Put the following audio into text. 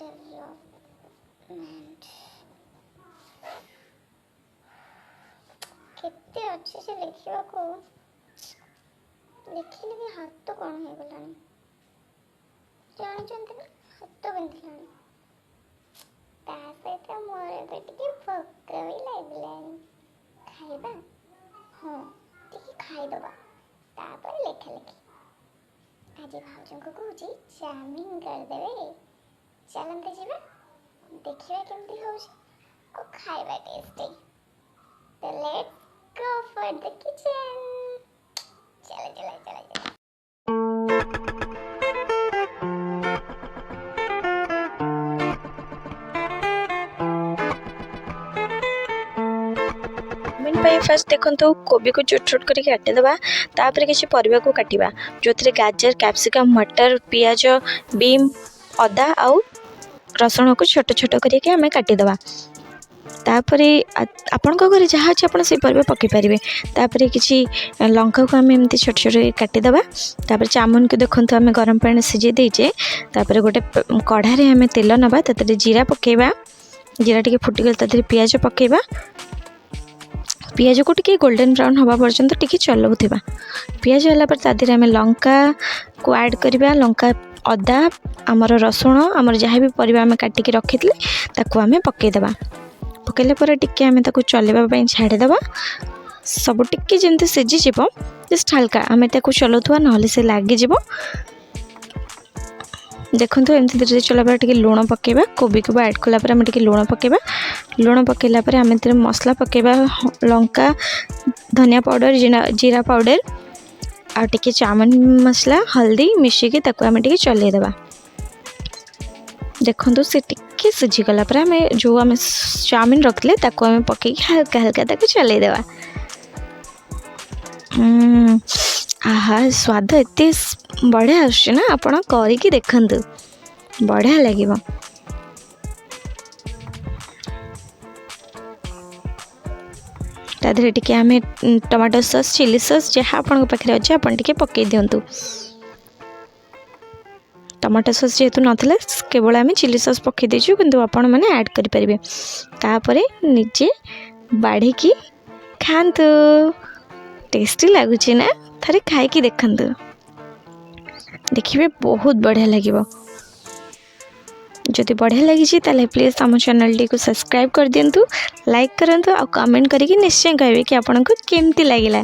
Development କେତେ ଅଛି ଯେ ଲେଖିବାକୁ। ଲେଖିଲେ ବି ହାତ କ'ଣ ହେଇଗଲାଣି, ଜାଣିଛନ୍ତି ନା, ହାତ ବିନ୍ଧିଲାଣି। ତା ସହିତ ମୋର ଏବେ ଟିକେ ଭୋକ ବି ଲାଗିଲାଣି। ଖାଇବା, ହଁ, ଟିକେ ଖାଇଦେବା, ତାପରେ ଲେଖା ଲେଖି। ଆଜି ଭାଉଜଙ୍କୁ କହୁଛି ଚାଉମିନ କରିଦେବେ। ଚାଲନ୍ତୁ ଯିବା, ଦେଖିବା କେମିତି ହେଉଛି ଆଉ ଖାଇବା ଟେଷ୍ଟି। ତ let's go for the kitchen. ଚାଲ ଚାଲ ଚାଲ ଚାଲ। ଚାଉମିନ ପାଇଁ ଫାର୍ଷ୍ଟ ଦେଖନ୍ତୁ, କୋବିକୁ ଛୋଟ ଛୋଟ କରିକି କାଟିଦେବା। ତାପରେ କିଛି ପରିବାକୁ କାଟିବା, ଯେଉଁଥିରେ ଗାଜର, କ୍ୟାପ୍ସିକମ୍, ମଟର, ପିଆଜ, ବିମ୍, ଅଦା ଆଉ ରସୁଣକୁ ଛୋଟ ଛୋଟ କରିକି ଆମେ କାଟିଦେବା। ତାପରେ ଆପଣଙ୍କ ଘରେ ଯାହା ଅଛି, ଆପଣ ସେଇ ପରିବା ପକାଇ ପାରିବେ। ତାପରେ କିଛି ଲଙ୍କାକୁ ଆମେ ଏମିତି ଛୋଟ ଛୋଟ କରି କାଟିଦେବା। ତାପରେ ଚାଉମିନକୁ ଦେଖନ୍ତୁ, ଆମେ ଗରମ ପାଣି ସିଝେଇ ଦେଇଛେ। ତାପରେ ଗୋଟେ କଢ଼ାରେ ଆମେ ତେଲ ନେବା, ସେଥିରେ ଜିରା ପକାଇବା। ଜିରା ଟିକେ ଫୁଟିଗଲେ ତା ଦେହରେ ପିଆଜ ପକାଇବା। ପିଆଜକୁ ଟିକେ ଗୋଲ୍ଡେନ୍ ବ୍ରାଉନ୍ ହେବା ପର୍ଯ୍ୟନ୍ତ ଟିକେ ଚଲାଉଥିବା। ପିଆଜ ହେଲା ପରେ ତା ଦେହରେ ଆମେ ଲଙ୍କାକୁ ଆଡ଼୍ କରିବା। ଲଙ୍କା, ଅଦା, ଆମର ରସୁଣ, ଆମର ଯାହା ବି ପରିବା ଆମେ କାଟିକି ରଖିଥିଲେ, ତାକୁ ଆମେ ପକାଇଦେବା। ପକାଇଲା ପରେ ଟିକେ ଆମେ ତାକୁ ଚଲେଇବା ପାଇଁ ଛାଡ଼ିଦେବା। ସବୁ ଟିକେ ଯେମିତି ସିଝିଯିବ, ଜଷ୍ଟ ହାଲକା ଆମେ ତାକୁ ଚଲାଉଥିବା, ନହେଲେ ସେ ଲାଗିଯିବ। ଦେଖନ୍ତୁ, ଏମିତି ଧୀରେ ଧୀରେ ଚଲା ପରେ ଟିକେ ଲୁଣ ପକାଇବା। କୋବିକୁ ବି ଆଡ଼୍ କଲା ପରେ ଆମେ ଟିକେ ଲୁଣ ପକାଇବା। ଲୁଣ ପକାଇଲା ପରେ ଆମେ ଏଥିରେ ମସଲା ପକାଇବା, ଲଙ୍କା, ଧନିଆ ପାଉଡ଼ର, ଜିରା ପାଉଡ଼ର ଆଉ ଟିକେ ଚାଉମିନ ମସଲା, ହଳଦୀ ମିଶିକି ତାକୁ ଆମେ ଟିକେ ଚଲେଇଦେବା। ଦେଖନ୍ତୁ, ସେ ଟିକେ ସିଝିଗଲା ପରେ ଆମେ ଯେଉଁ ଆମେ ଚାଉମିନ ରଖିଲେ, ତାକୁ ଆମେ ପକାଇକି ହାଲକା ହାଲକା ତାକୁ ଚଲେଇଦେବା। ଆହା, ସ୍ୱାଦ ଏତେ ବଢ଼ିଆ ଆସୁଛି ନା, ଆପଣ କରିକି ଦେଖନ୍ତୁ, ବଢ଼ିଆ ଲାଗିବ। ତା ଦେହରେ ଟିକେ ଆମେ ଟମାଟୋ ସସ୍, ଚିଲି ସସ୍, ଯାହା ଆପଣଙ୍କ ପାଖରେ ଅଛି, ଆପଣ ଟିକେ ପକାଇ ଦିଅନ୍ତୁ। ଟମାଟୋ ସସ୍ ଯେହେତୁ ନଥିଲା, କେବଳ ଆମେ ଚିଲି ସସ୍ ପକାଇ ଦେଇଛୁ, କିନ୍ତୁ ଆପଣମାନେ ଆଡ଼୍ କରିପାରିବେ। ତାପରେ ନିଜେ ବାଢ଼ିକି ଖାଆନ୍ତୁ। ଟେଷ୍ଟି ଲାଗୁଛି ନା? ଥରେ ଖାଇକି ଦେଖନ୍ତୁ, ଦେଖିବେ ବହୁତ ବଢ଼ିଆ ଲାଗିବ। ଯଦି ବଢ଼ିଆ ଲାଗିଛି, ତାହେଲେ ପ୍ଲିଜ୍ ଆମ ଚ୍ୟାନେଲ୍ଟିକୁ ସବସ୍କ୍ରାଇବ୍ କରିଦିଅନ୍ତୁ, ଲାଇକ୍ କରନ୍ତୁ ଆଉ କମେଣ୍ଟ କରିକି ନିଶ୍ଚୟ କହିବେ କି ଆପଣଙ୍କୁ କେମିତି ଲାଗିଲା।